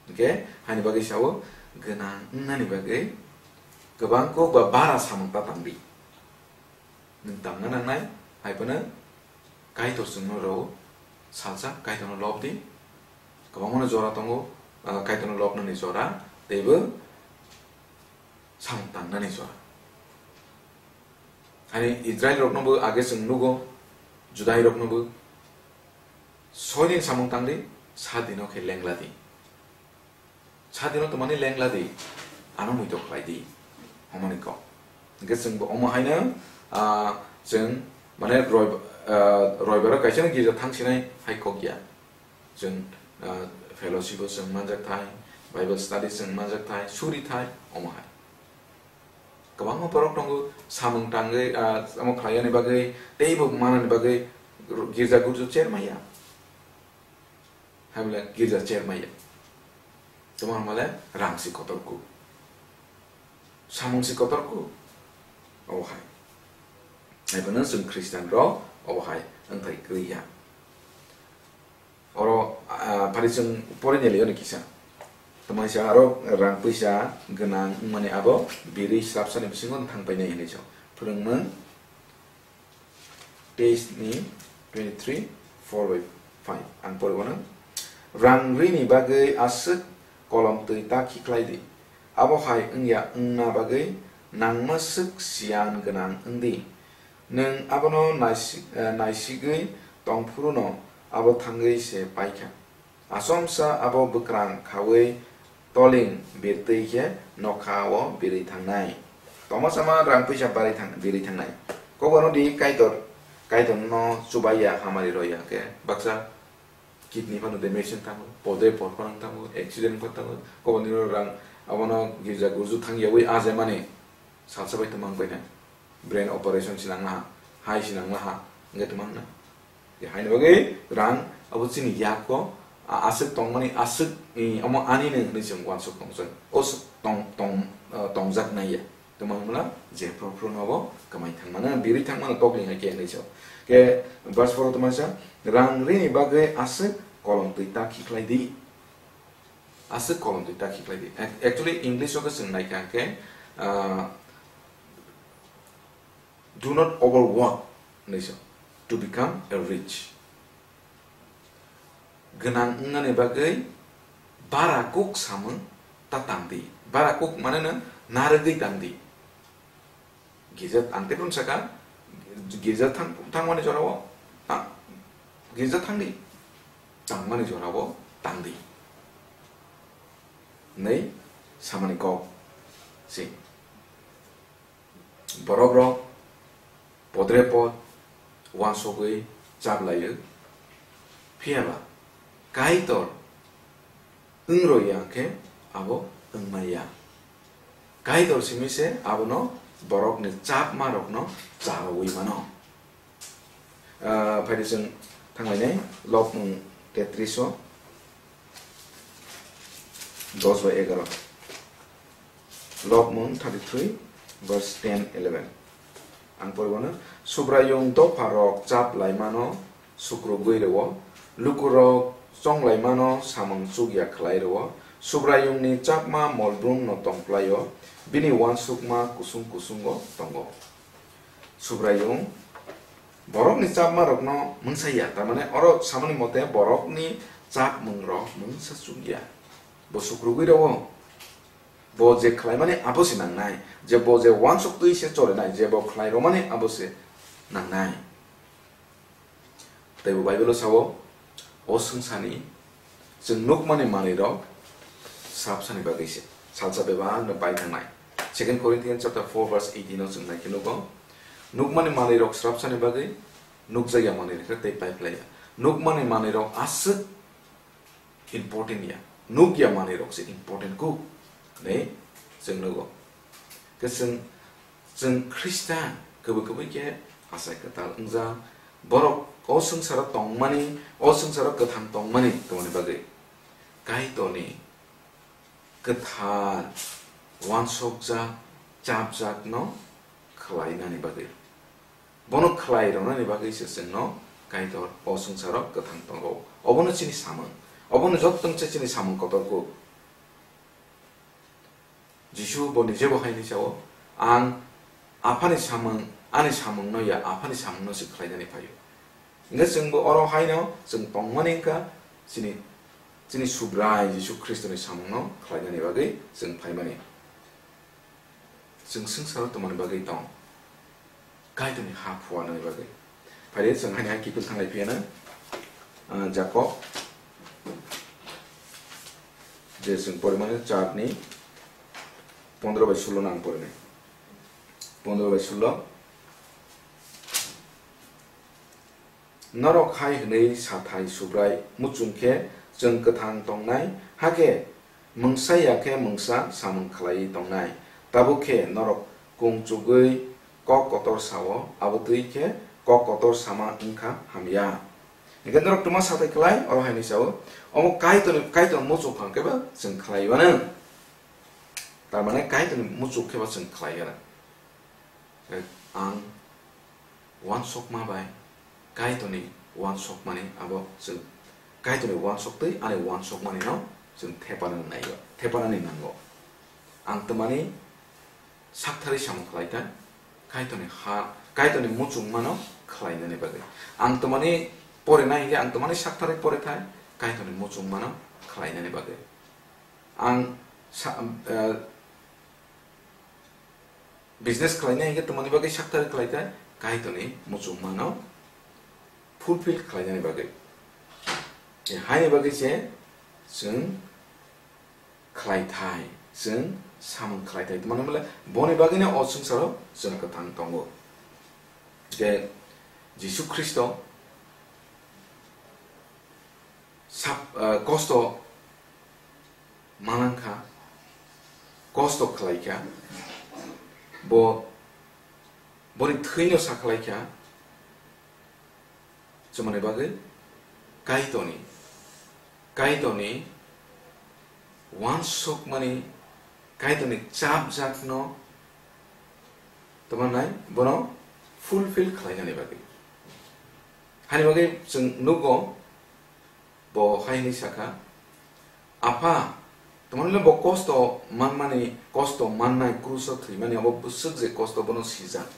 Hingke haini bagwi sao, gwnang wngnani bagwi kwbang kok ba bara samung ta tang di. Nwng tangna nangnai, hai phano Kaitor chwngno rw, salsa Kaitorno lob di. Kwbangmano jora tongo, ah, Kaitorno lobnani jora, teibo samung tangnani jora. Hani Israilroknobo age chwng nugo, Judairoknobo, soi din samung tang di, sat dino khe lengla di. Sadino tongmani lengla di, ano muitok khlai di, hwnmani kok. Hingke chwng bo omo haino, ah, chwng, mane, roi-, ah, roibaro kaisa no girja thang sinai hai kok ya. Chwng, ah, fellowship o chwng manjak thai, Bible study chwng manjak thai, suri thai, omo hai. Kwbangma borok tongo, samung tangwi, ah, omo khlai yani bagwi, teibo manani bagwi, girja gurju cher maya. Hamle girja cher maya. Tamo hamle rang si kotor ku. Samung si kotor ku. Obo hai. Hai phano chwng Christian rok obo hai wngthai kwrwi ya. Oro, ah, phari chwng pori ni leo ni kisa. Tamo sa aro rang puisa gwnang wngmani abo biri srapsa ni bisingo thang painai hinwi sa. Phwrwngmung teis ni twenty-three, four by five. Ang pori bono. Rang rini bagwi aswk kolom twi ta khikhlai di. Abo hai wngya wngna bagwi nangma swk siyan gwnang wng di. Nwng abono naisi-, eh, naisigwi tong phuru no abo thangwi se paikha. Asomsa abo bwkrang khawi toling birtwi khe nokha o birwi thangnai. Tongma sama rang puisa barwi thang-, birwi thangnai. Kokborok di Kaitor, Kaitor no chubaiya hamari roya khe baksa kidney phano damage wng thango, podre por phano wng thango, accident wng thango, kokborok ni rang abono girja gurju thangyawi ajaimani salsa bai twmang bai nai. Brain operation sinang laha, hai sinang laha, hingke twmang na. Haini bagwi rang abo chini yak o, a-, aswk tongmani, aswk, i, omo ani nw hinwi chwng uansuk tongsa. O s-, tong, tong, ah, tongjak nai ya. Twmang mano je phro phro no bo kwmai thang mano, birwi thang mano, tokling hai khe hinwi sa. Ke verse four o twmasa, "Rang rini bagwi aswk kolom twi ta khiklai di." Aswk kolom twi ta khiklai di. Ac-, actually, English o khe chwng nai kha khe, ah, "Do not overwork," hinwi sa, "to become a rich." Gwnang wngnani bagwi bara kuk samung ta tang di. Bara kuk mane nw narwgwi tang di. Girja ang tei phano saka, girja thang-, thangmani jorao, ta-, girja thang di. Tangmani jorao tang di. Nei samani kok si. Borok rok podre pod uansugwi chaplaio, phiyaba Kaitor wng rwya khe abo wng maya. Kaitor simi se abono borokni chapma rokno cha rwui mano. Ah, phaidi chwng thanglainai Lobmung tetris o, dos bai egaroh. Lobmung thirty-three, verse ten, eleven. Ang poribano, Subraiyung dopharok chap laimano sukrubwi rwo, lukurok chonglaimano samung chukya khlai rwo, Subraiyungni chapma molbrumno tongplaio, bini uansukma kusung kusungo tongo. Subraiyung borokni chapmarokno mungsa ya, tamane oro samani mote borokni chapmungrok mungsa chukya. Bo sukrubwi rwo. Bo je khlaimani abo se nangnai, je bo je uansuk twi se cholinai, je bo khlai romani abo se nangnai. Tei bo Bible o sao, o swngcharni chwng nukmani manwirok srapsani bagwi se salsa bebak no pai thangnai. Second Corinthians chapter four verse eighteen o chwng nai khe nugo, nukmani manwirok srapsani bagwi, nukjakya manwirok khe tei pai phlai ya. Nukmani manwirok aswk important ya, nukya manwirok se important kuk hinwi chwng nugo. Khe chwng, chwng Khristan kwbwi kwbwi khe achai kwtal wngjak, borok o swngcharo tongmani, o swngcharo kwthang tongmani tongmani bagwi Kaitorni kwthar uansukjak, chapjakno khlainani bagwi. Bono khlai rwnani bagwi se chwngno Kaitor o swngcharo kwthang tongo. Obono chini samung. Obono joto wngse chini samung kotor kuk. Jisu bo nije bo hai hwnwi sao, "Ang Aphani samung, ani samungno ya, Aphani samungno se khlainani phaio." Hingkhe chwngbo oro haino chwng tongmani wngkha chini, chini Subrai Jisu Khristoni samungno khlainani bagwi chwng phaimani. Chwng swngcharo tongmani bagwi tong. Kaitorni ha phuarnani bagwi. Phai de chwng haini hai kiphil thanglai phiyana, ah, Jakob. Je chwng porimani char ni pondro bai sulo nang porinai. Pondro bai sulo. Norok hai hwnwi sathai Subrai muchung khe chwng kwthang tongnai, hakhe mungsa ya khe mungsa samung khlaiwi tongnai. Tabuk khe norok kung chugwi kok kotor sao, abo twi khe kok kotor sama wngkha hamya. Hingkhe norok twma sathai khlai, oro hai hwnwi sao, omo Kaitorni, Kaitor muchung phang khe ba chwng khlaiwi anw. Tar mane Kaitorni muchung khe ba chwng khlaiwi anw. Ang uansukma bai Kaitorni uansukmani abo chwng, Kaitorni uansuk twi ani uansukmani no chwng thepanani naiyo, thepanani nango. Ang twmani saktharwi samung khlai thai, Kaitorni ha, Kaitorni muchungmano khlainani bagwi. Ang twmani porinai hingkhe ang twmani saktharwi pori thai, Kaitorni muchungmano khlainani bagwi. Ang sa-, eh, business khlainai hingkhe twmani bagwi saktharwi khlai thai, Kaitorni muchungmano fulfill khlainani bagwi. E, haini bagwi se chwng khlaithai, chwng samung khlaithai. Mane bole boni bagwino o swngcharo chwng kwthang tongo. Je Jisu Khristo sab-, ah, kosto manang kha, kosto khlai kha, bo, boni thwino sa khlai kha, chumani bagwi Kaitorni, Kaitorni uansukmani, Kaitorni chapjakno tamo nai bono fulfill khlainani bagwi. Hani bagwi chwng nugo, bo hai hwnwi sakha, "Apha, tamo nai bo kosto manmani, kosto mannai, kruso thwimani, abo bwswk je kosto bono sijak,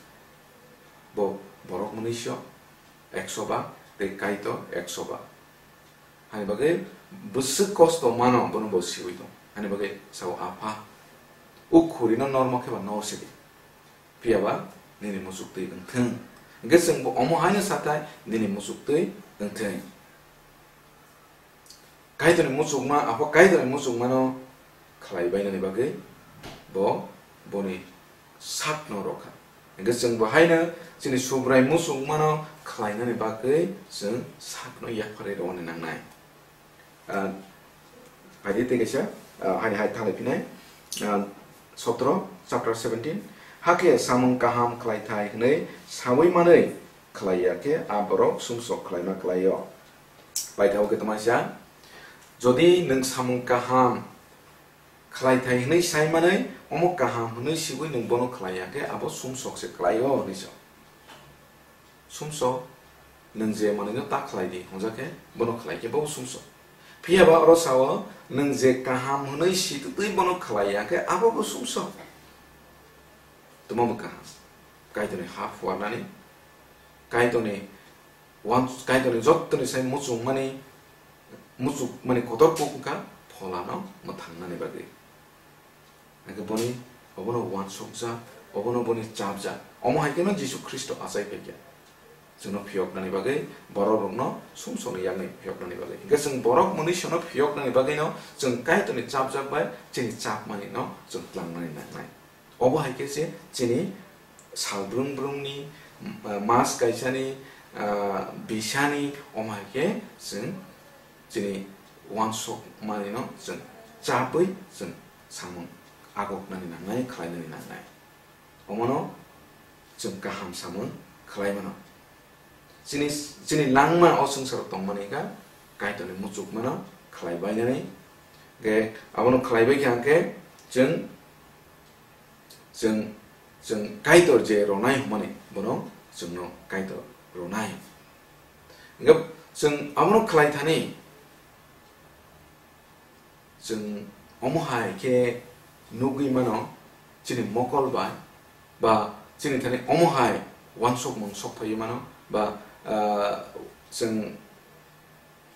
bo borok mwnwiso ekso ba tei Kaitor ekso ba." Hani bagwi bwswk kosto mano, bono bo siwi tong. Hani bagwi sao, "Apha, o khurino norma khe ba nor sidi. Phiya ba nini muchuk twi wng thung." Hwnkhe chwng bo omo haino sathai, "Nini muchuk twi wng thung." Kaitorni muchukma, Apha Kaitorni muchukmano khlai bainani bagwi bo boni sakno rw kha. Hwnkhe chwng bo haino chini Subrai muchukmano khlainani bagwi chwng sakno yapharwi rwani nangnai. Ah, phaidi tei kaisa, ah, haini hai thanglai phinai. Ah, sotro, chapter seventeen. Hakhe samung kaham khlaithai hwnwi saui manwi khlai ya khe a borok sumsok khlaima klai-o. Paithago khe tongmani sa, jodi nwng samung kaham khlaithai hwnwi sai manwi, omo kaham hwnwi siwi nwng bono khlai ya khe abo sumsok se klai-o hwnwi sa. Sumsok nwng je manwino ta khlai di hwnjak khe bono khlai khe bo sumsok. Phiya ba oro sao, nwng je kaham hwnwi si twi bono khlai ya khe abo bo sumsok. Tamo bo kaham. Kaitorni ha phuarnani, Kaitorni uan-, Kaitorni jottoni sai muchungmani, muchukmani kotor kuk wngkha pholano mwthangnani bagwi. Hwnkhe boni obono uansukjak, obono boni chapjak. Omo hai kheno Jisu Khristo achai phaikha. Chwngno phiyoknani bagwi, borokrokno sumsokni yakni phiyoknani bagwi. Hwnkhe chwng borok mwnwisono phiyoknani bagwino chwng Kaitorni chapjak bai chini chapmanino chwng tlangnani nangnai. Obo hai khe se chini sal brum brumni, ah, mas kaisani, ah, bisani, omo hai khe chwng chini uansuk manwino chwng chabwi chwng samung agoknani nangnai, khlainani nangnai. Omono chwng kaham samung khlai mano. Chini, chini langma o swngcharo tongmani kha Kaitorni muchukmano khlai bainani. Hwnkhe abono khlai bai kha hwnkhe chwng, chwng, chwng Kaitor je ronai hwnmani bono chwngno Kaitor ronai. Hwnkhe chwng abono khlai thani, chwng omo hai khe nugwi mano chini mokol bai, ba chini thani omo hai uansukmung sok phaiwi mano, ba, ah, chwng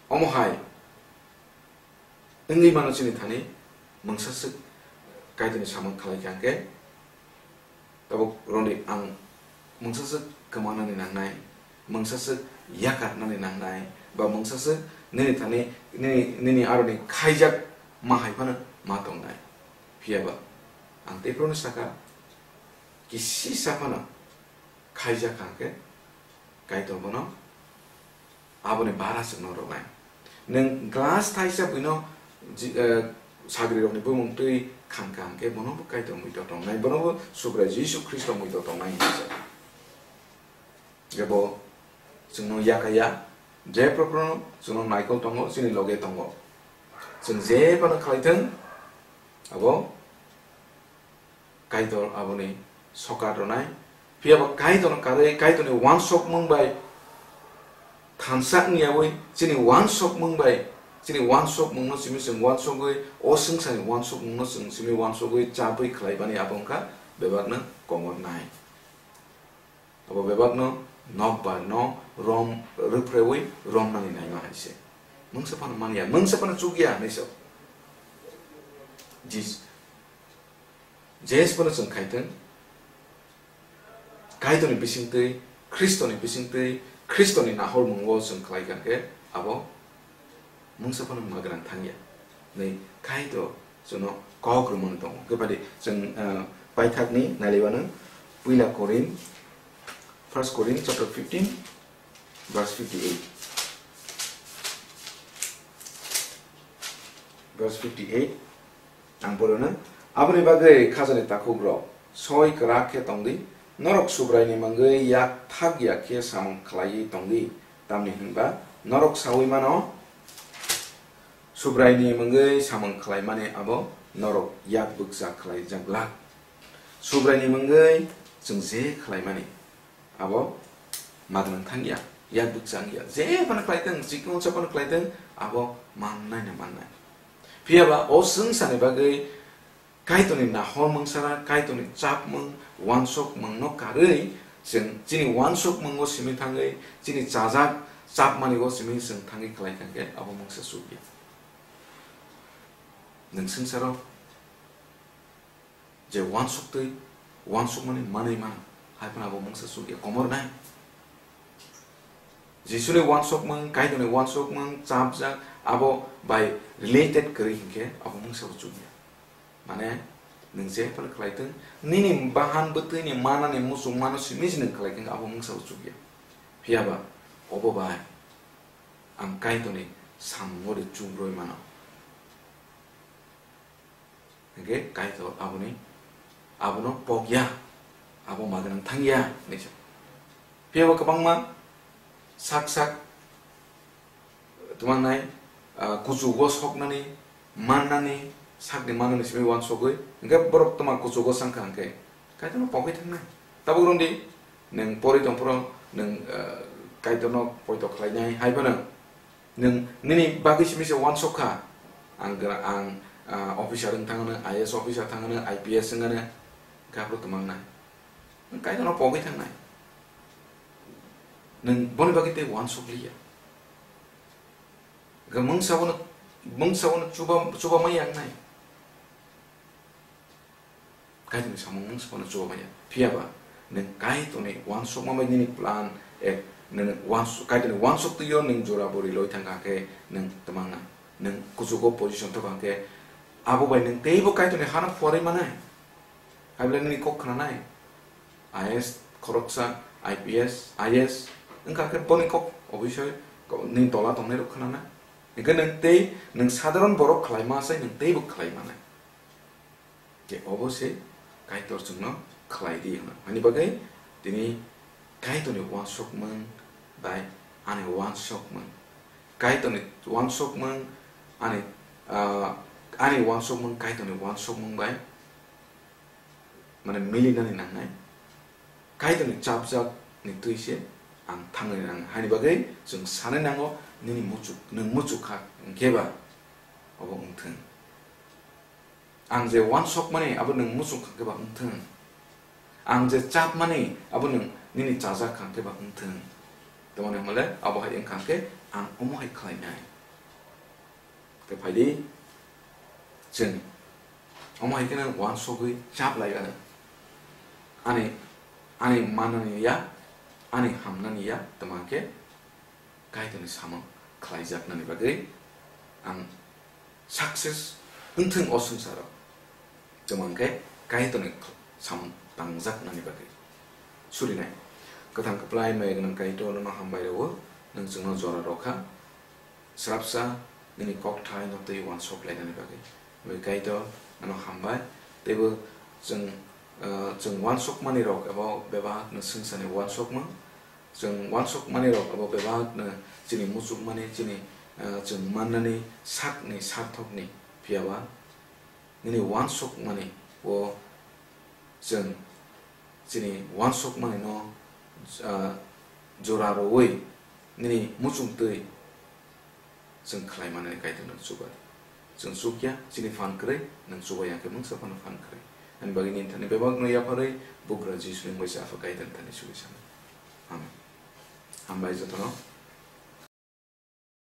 omo hai wngwi mano chini thani mungsa swk Kaitorni samung khlai kha hwnkhe, tabuk roni ang mungsa swk kwmanani nangnai, mungsa swk yakarnani nangnai, ba mungsa swk nini thani, nini, nini aroni khaijak ma hai phano ma tongnai. Phiya ba ang tei phano saka, kisisa phano khaijak kha hwnkhe, Kaitor bono aboni bara chwngno rwnai. Nwng glass thaisa buino ji-, eh, sagrirokni bumung twi khan kha hwnkhe, bono bo Kaitor muitok tongnai, bono bo Subrai Jisu Khristo muitok tongnai hwnwi sa. Hwnkhe bo chwngno yakaya, je proprono chwngno naikol tongo, chini loge tongo. Chwng je phano khlaithwng, abo Kaitor aboni sokat rwnai. Phiya ba Kaitorno karwi, Kaitorni uansukmung bai thansa wngyawi, chini uansukmung bai, chini uansukmungno simi chwng uansugwi, o swngcharni uansukmungno chwng simi uansugwi chabwi khlaibani abo wngkha bebakno komornai. Abo bebakno nokbar no rom rwphrewi romnani naima hai se. Mungsa phano manya, mungsa phano chukya hinwi sa. Jis-, Jes phano chwng khaithwng, Kaitorni bisingtwi, Khristoni bisingtwi, Khristoni nahormungo chwng khlai kha khe abo mungsa phano magwrang thangya. Nei Kaitor chwngno kok rwmani tongo. Khe badi chwng, ah, paithakni naliwano puila Korin, First Korin chapter fifteen, verse fifty-eight. Verse fifty-eight. Ang porono, aboni bagwi khajani takhukrok, soi kwrak khe tongdi, norok Subraini mungwi yak thak ya khe samung khlaiwi tongdi, tamni hwnba norok saui mano, Subraini mungwi samung khlaimani abo norok yak bukcha khlaijak glak. Subraini mungwi chwng je khlaimani, abo magwrang thangya, yak bukcha wngya. Je phano khlaitwng, chikon sa phano khlaitwng, abo mannai na mannai. Phiya ba o swngcharni bagwi Kaitorni nahormung sara, Kaitorni chapmung, uansukmungno karwi, chwng chini uansukmungo simi thangwi, chini chajak chapmanigo simi chwng thangwi khlai kha khe abo mungsa chukya. Nwng swngcharo je uansuktwi, uansukmani manwi mano, hai phano abo mungsa chukya komor nai. Jisuni uansukmung, Kaitorni uansukmung, chapjak, abo bai related kwrwi hinkhe abo mungsa bo chukya. Mane, nwng je phano khlaitwng, nini bahan bwtwini manani muchung mano simi se nwng khlaitwng, abo mungsa bo chukya. Phiya ba, obo bai ang Kaitorni samungo de chukrwi mano. Hingke Kaitor aboni, abono pokya, abo magwnang thangya, hinwi sa. Phiya bo kwbangma sak sak tongmangnai, ah, kuchugo soknani, mannani, sakni mannani simi uansugwi, hingke borok twma kuchugo sangkha hingke Kaitorno pogwi thangnai. Tabuk romdi, nwng pori tongphuru, nwng, ah, Kaitorno poito khlainai, hai phano nwng nini bagwi simi se uansuk kha. Ang gra-, ang, ah, officer wng thangno, I A S officer thangno, I P S wngno, hingke aphuru twmangnai. Nwng Kaitorno pogwi thangnai. Nwng boni bagwi tei uansuk liya. Hingke mungsa bono, mungsa bono chuba, chuba mai yang nai. Kaitorni samung mungsa bono chuba mai ya. Phiya ba, nwng Kaitorni uansukma bai nini plan, eh, nwng uansu-, Kaitorni uansuk twiyo nwng jora bo riloi thangkha khe nwng twmang nai. Nwng kuchugo position thangkha khe abo bai nwng teibo Kaitorni hano phuarwi manai. Hai belai nini kok khwnanai. I A S khoroksa, I P S, I A S wngkha khe boni kok obisoi ko-, nini tola tongnai rok khwnanai. Hingke nwng tei nwng sadharon borok khlai ma sai nwng teibo khlai manai. Tei obo se Kaitor chwngno khlai di hwnwi. Hani bagwi tini Kaitorni uansukmung bai ani uansukmung. Kaitorni uansukmung ani, ah, ani uansukmung Kaitorni uansukmung bai mane milinani nangnai. Kaitorni chapjak ni twi se ang thangnani nangnai. Hani bagwi chwng sanai nango, nini muchuk, nwng muchuk kha hwnkhe ba obo wngthwng. Ang je uansukmani abo nwng muchung kha khe ba wngthwng. Ang je chapmani abo nwng nini chajak kha khe ba wngthwng. Tamoni hwnle abo hai wngkha khe ang omo hai khlainai. Khe phaidi chwng omo hai kheno uansugwi chap lai ano. Ani, ani manani ya, ani hamnani ya, tamo khe Kaitorni samung khlaijaknani bagwi ang success wngthwng o swngcharo. Tamo hwnkhe Kaitorni samung tangjaknani bagwi. Surinai. Kwthang kwplai maya gwnang Kaitor, nono hambai rwo, nwng chwngno jora rw kha. Srapsa nini kokthai no twi uansuk lainani bagwi. Bai Kaitor, nono hambai. Teibo chwng, ah, chwng uansukmani rok abo bebak no swngchani uansukmung. Chwng uansukmani rok abo bebak no chini muchukmani, chini, ah, chwng mannani sakni sarthokni, phiya ba nini uansukmani o chwng chini uansukmani no, ah, jora rwui nini muchung twi chwng khlai mani Kaitor nwng chuba di. Chwng chukya, chini phan kwrwi, nwng chuba ya khe mungsa phano phan kwrwi. Ani bagwi nini thani bebak no yapharwi, bugra Jisu ni mungsa Apha Kaitor ni thani chubai sanai. Amen. Hambai jotono.